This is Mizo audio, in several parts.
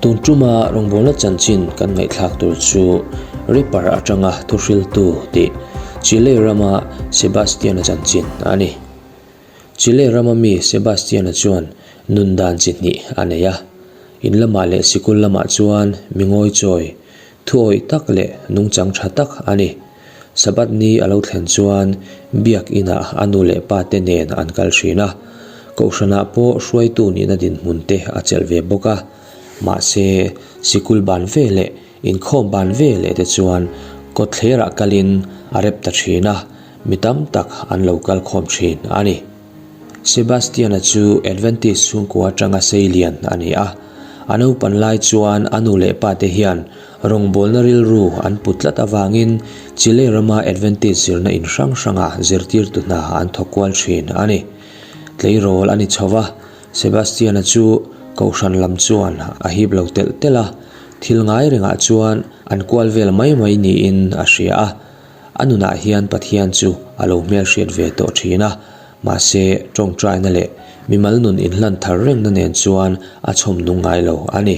Tun tuma rawngbawlna chanchin kan ngaihthlak tur chu Ripper atanga thuhriltu tih Chile rama Sebastian-a chanchin a ni. Chile rama mi Sebastian-a chuan nun dan chi hnih a nei a. In lamah leh sikul lamah chuan mi ngawichawi, thuawih tak leh nungchang tha tak a ni. Sabbath ni a lo thlen chuan Biak Inah a nu leh pa te nen an kal thin a, Kohhranah pawh hruaitu nihna dinhmun te a chelh ve bawk a. Mahse, sikul ban ve leh inkhawm ban ve leh te chuan kawtthlerah kalin a rep ta thin a, mi tam tak an lo kal khawm thin a ni. Sebastian-a chu Adventist chhungkua atanga seilian a ni a. A naupan lai chuan a nu leh pate hian rawngbawlna rilru an put tlat avangin Chile rama Adventist zirna in hrang hranga zirtirtu hna an thawk kual thin a ni. Tleirawl a ni chho va, Sebastian-a chu kohhran lam chuan a hip lo telh telh a, thil ngai rengah chuan an kual vel mai mai niin a hria a. A nunah hian Pathian chu a lo hmelhriat ve tawh thin a, mahse tawngtaina leh mimal nun inhlan thar rengna nen chuan a chhawm nung ngai lo a ni.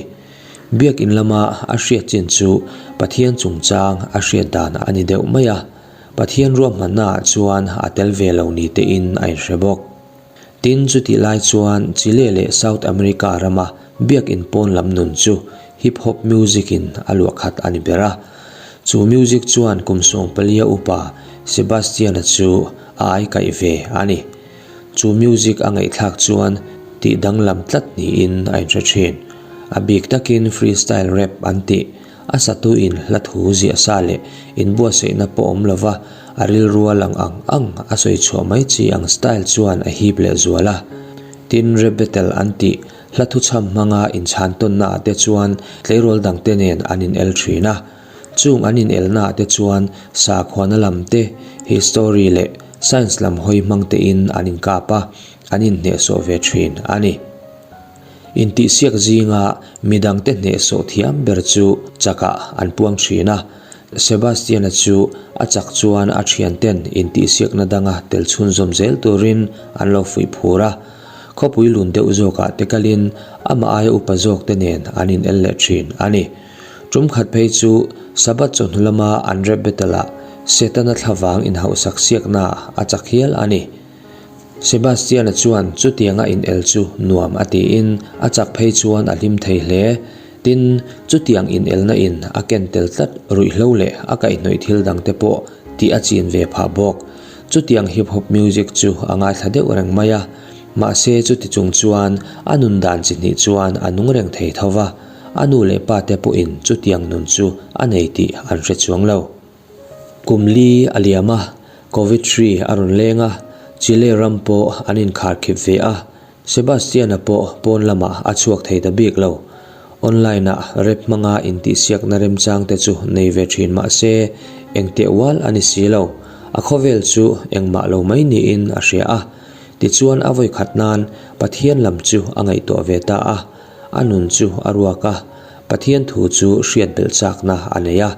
Biakin lama a hriat chin chu Pathian chungchang a hriat dan a ni deuh mai a, Pathian ruahmannaah chuan a tel ve lo ni tein a inhre bawk. Tin, chutih lai chuan Chile leh South America rama biakin pawn lam nun chu hip hop music in a luah khat a ni ber a. Chu music chuan kum 14 upa Sebastian-a chu a aikaih ve a ni. Chu music a ngaihthlak chuan tih danglam tlat niin a inhre thin. A bik takin freestyle rap an tih A satuin hla thu ziah sa leh inbuatsaihna pawh awm lova a rilrua lang ang ang a sawi chhuah mai chi ang style chuan a hip leh zual a. Tin, rap battle an tih hla thu chham hmanga inchhan tawnna ah te chuan tleirawl dangte nen an in el thin a. Chung an in elna ah te chuan sakhuana lam te, history leh science lam hawi hmang tein an inkap a, an inhnehsawh ve thin a ni. Intihsiak zinga midangte hnehsawh thiam ber chu chakah an puang thin a, Sebastian-a chu a chak chuan a thianten intihsiakna danga tel chhunzawm zel turin an lo fuih phur a, khawpui lun deuh zawkah te kalin amah aia upa zawkte nen an inel leh thin a ni. Tum khat phei chu Sabbath chawhnu lama an rap battle-ah Setana thlavang inhauhsak siaknaah a chak hial a ni. Sebastian-a chuan chutianga inel chu nuam a tiin a chak phei chuan a hlim thei hle. Tin, chutiang inelna in a ken tel tlat ruihhlo leh a kaihhnawih thil dangte pawh tih a chin ve phah bawk. Chutiang hip hop music chu a ngaithla deuh reng mai a, mahse chuti chung chuan a nun dan chi hnih chuan a nung reng thei tho va, a nu leh pa te pawhin chutiang nun chu a nei tih an hre chuang lo. Kum li a liam a, Covid hri a rawn leng a, Chile ram pawh an inkharkhip ve a, Sebastian-a pawh pawn lamah a chhuak thei ta bik lo. Online-ah rep hmanga intihsiakna remchang te chu nei ve thin mah se, eng teh ual a ni si lo. A khawvel chu engmah lo mai niin a hria a. Tichuan a vawikhat nan Pathian lam chu a ngaihtuah ve ta a, a nun chu a ruak a, Pathian thu chu hriat belh chakna a nei a.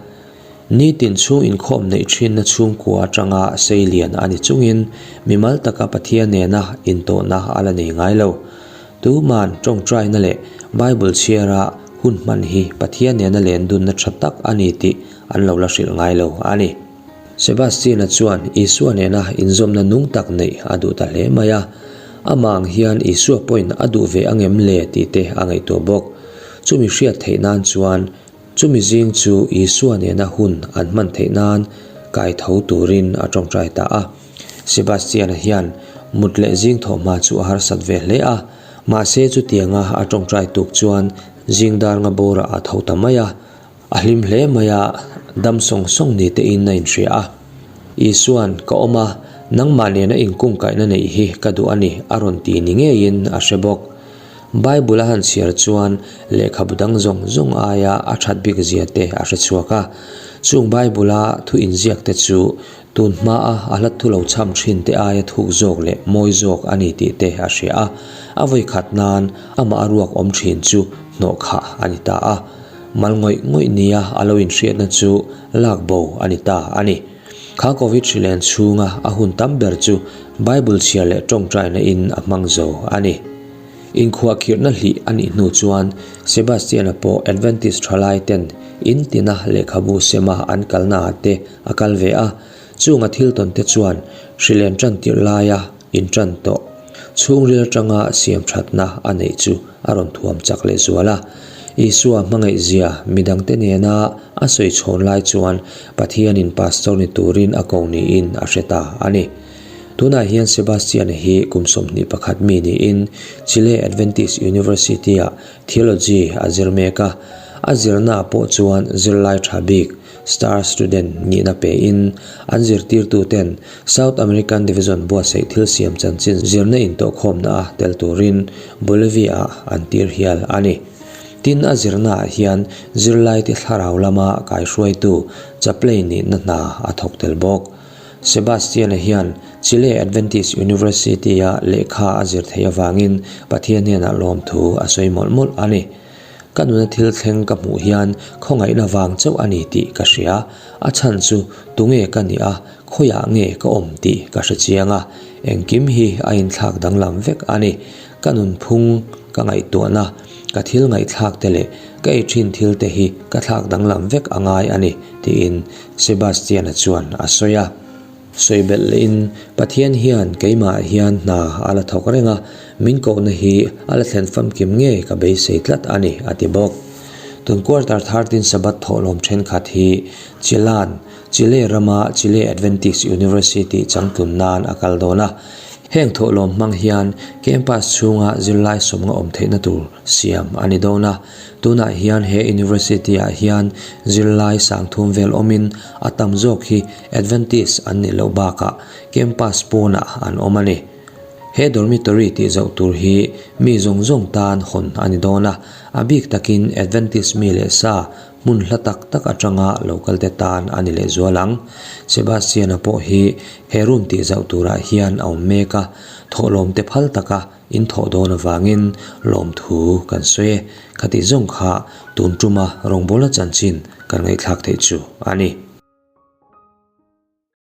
Nitin chhung inkhawm neih thinna chhungkua atanga seilian a ni chungin mimal taka Pathian nena intawhna a la nei ngai lo. Tuman tawngtaina leh Bible chhiara hun hman hi Pathian nena lendunna tha tak a ni tih an lo la hrilh ngai lo a ni. Sebastian-a chuan Isua nena inzawmna nung tak neih a duh ta hle mai a. Amah ang hian Isua pawhin a duh ve angem le tih te a ngaihtuah bawk. Chumi hriat theih nan chuan Chumi zing chu Isua nena hun an hman theih nan kai tho turin a tawngtai ta a. Sebastian-a hian mut leh zing thawh hma chu a harsat ve hle a, mahse chutianga a tawngtai tuk chuan zing dar nga bawrah a tho ta mai a, a hlim hle mai a, dam sawng sawng ni tein a inhria a. Isua'n, Ka awm a, nangmah nena inkungkaihna neih hi ka duh a ni, a rawn ti ni ngeiin a hre bawk. Bible a han chhiar chuan lehkhabu dang zawng zawng aia a that bik zia te a hre chhuak a. Chung Bible a thu inziak te chu tun hmaa a hla thu lo chham thin te aia thuk zawk leh mawi zawk a ni tih te a hria a. A vawi khat nan amah a ruak awm thin chu hnawh khah a ni ta a. Mal ngawih ngawih nia a lo inhriatna chu lak bo a ni ta a ni. Kha Covid hrilen chhunga a hun tam ber chu Bible chhiar leh tawngtaina in a hmang zo a ni. Inkhuahkhirhna hlih a nih hnu chuan Sebastian-a pawh Adventist thalai ten in tina lehkhabu sema an kalnaah te a kal ve a, chunga thil tawn te chuan hrilen tan tirh laia intan tawh chhungril atanga siam thatna a neih chu a rawn thuam chak leh zual a. Isua hmangaihzia midangte nena a sawi chhawn lai chuan Pathianin pastor ni turin a ko niin a hre ta a ni. Tunah hian Sebastian-a hi kum 21 mi niin Chile Adventist University-ah Theology a zir mek a. A zirnaah pawh chuan zirlai tha bik, star student, nihna pein an zirtirtuten South American Division buatsaih thil siam chanchin zirna intawhkhawmna-a tel turin Bolivia-ah an tir hial a ni. Tin, a zirnaah hian zirlaite thlarau lama kaihruaitu chaplain nihna hna a thawk tel bawk. Sebastian-a hian Chile Adventist University-a lehkha a zir theih avangin Pathian hnenah lawmthu a sawi mawlh mawlh a ni. Ka nuna thil thleng ka hmuh hian khawngaihna vang chauh a ni tih ka hria. A chhan chu tunge ka nih a, khawiah nge ka awm tih ka hre chiang a. Engkim hi a inthlak danglam vek a ni. Ka nunphung, ka ngaihtuahna, ka thil ngaihthlak te leh ka ei thin thil te hi ka thlak danglam vek a ngai a ni, tiin Sebastian-a chuan a sawi a. Sawi belh lehin, Pathian hian keimah hian hna a la thawk reng a, min kohna hi a la thlen famkim nge ka beisei tlat a ni, a ti bawk. Tun quarter 13 Sabbath thawhlawm thenkhat hi Chilan, Chile rama Chile Adventist University changtlun nan a kal dawn a. Heng thawhlawm hmang hian campus chhunga zirlai sawmnga awm theihna tur siam a ni dawn a. Tunah hian he University-ah hian zirlai sangthum vel awmin a tam zawk hi Adventist an nih loh bakah campus pawnah an awm a ni. He dormitory tih zoh tur hi mi zawng zawng tan hawn a ni dawn a, a bik takin Adventist mi leh sa hmun hla tak tak atanga lo kalte tan a ni lehzual ang. Sebastian-a pawh hi he room tih zauh turah hian a awm mek a, thawhlawmte phal taka in thawh dawn avangin lawmthu kan sawi e. Khatih zawng kha tun tuma rawngbawlna chanchin kan ngaihthlak theih chu a ni.